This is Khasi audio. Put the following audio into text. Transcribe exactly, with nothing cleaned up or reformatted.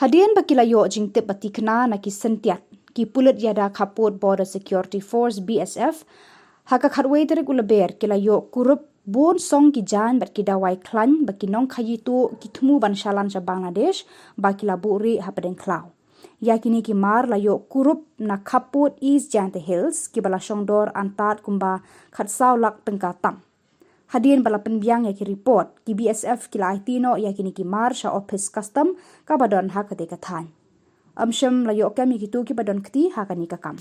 Hadien ba ki la ïoh jingtip ba tikna na ki syntiat, ki pulit ïada khappud Border Security Force, B S F, ha ka khatwei tarik u Lber ki la ïoh kurup bun song ki jaiñ bad ki dawai khlaiñ ba ki nongkhaïi tuh ki thmu ban shalan sha Bangladesh ba ki la buhrieh hapdeng khlaw. Ïa kine ki mar la ïoh kurup na khappud East Jaintia Hills kiba la shongdor antad kumba khatsaw lak tyngka tam. Hadien ba la pynbiang ïa ki report, ki B S F ki la aiti noh ïa kine ki mar sha ophis custom kaba don ha katei ka thaiñ. Ym shym la ïoh kem ïa kito kiba don kti ha kane ka kam.